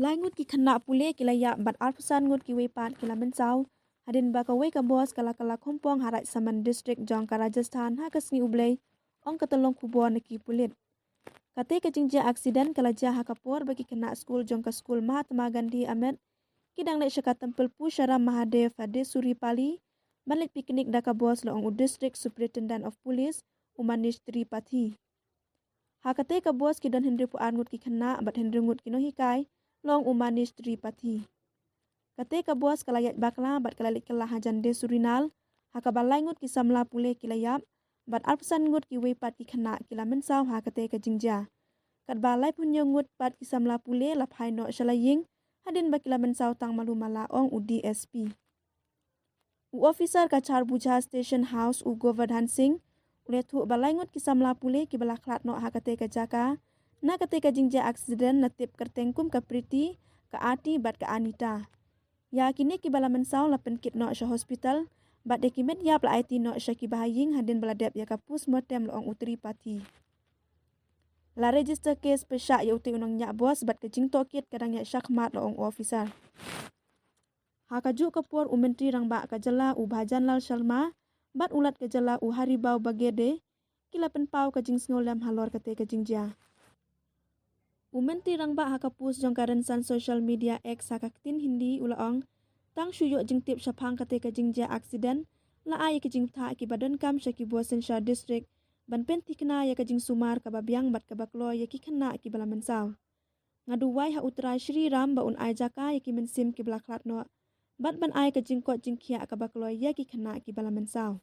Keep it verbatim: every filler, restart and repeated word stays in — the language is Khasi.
Lai ngut ki khynnah pule ki la ïap bad arphew san ngut kiwei pat ki la mynsaw hadien ba kawei ka bos ka la kylla khongpong ha Rajsamand District jong ka Rajasthan ha ka sngi U Blei, ong ka tyllong khubor na ki pulit. Kata ka jingjia aksiden ka la jia ha ka por ba ki khynnah skul jong ka skul Mahatma Gandhi Amed ki dang leit sha ka templ Pusharam Mahadev ha Desuripalli ban leit picnic da ka bos, la ong u District Superintendent of Police, u Manish Tripathi. Ha kata ka bos ki don hynriewphew ar ngut ki khynnah bad hynriew ngut ki nonghikai, la ong u Manish Tripathi. Kata ka bos ka la ïaid bakla bad ka la leit kylla hajan Desurinal, ha kaba lai ngut ki samla pule ki la ïap bad arphew san ngut kiwei pat ki khynnah ki la mynsaw ha kata ka jingjia. Katba laiphew hynñiew ngut pat ki samla pule la phai noh sha la ïing hadien ba ki la mynsaw tang malu mala, ong u D S P. U officer ka Charbugha Station House, u Govardhan Singh, u la ïathuh ba lai ngut ki samla pule kiba la khlad noh ha kata ka jaka na kata ka jingjia aksiden la tip kyrteng kum ka Priti, ka Aarti bad ka Anita. Ïa kine kiba la mynsaw la pynkit noh sha hospital bad ïa ki met ïap la aiti noh sha kiba ha ïing hadien ba la dep ïa ka postmortem, la ong u Tripathi. La register case pyrshah ïa utei u nongñiah bos bad ka jingtohkit ka dang ïaid shakhmat, la ong u officer. Ha kajuh ka por u Myntri Rangbah ka jylla u Bhajan Lal Sharma bad u Lat ka jylla u Haribhau Baghade ki la pynpaw ka jingsngewlem halor kata ka jingjia. U Myntri Rangbah ha ka post jong ka rynsan social media X ha ka ktien Hindi u la ong, tang shu ïoh jingtip shaphang kata ka jingjia aksiden la ai ïa ki jingbthah kiba donkam sha ki bor synshar district ban pynthikna ïa ka jingsumar kaba biang bad kaba kloi ïa ki khynnah kiba la mynsaw. Nga duwai ha U Trai Shri Ram ba un ai jaka ïa ki mynsiem kiba la khlad noh bad ban ai ka jingkoit jingkhiah kaba kloi ïa ki khynnah kiba la mynsaw.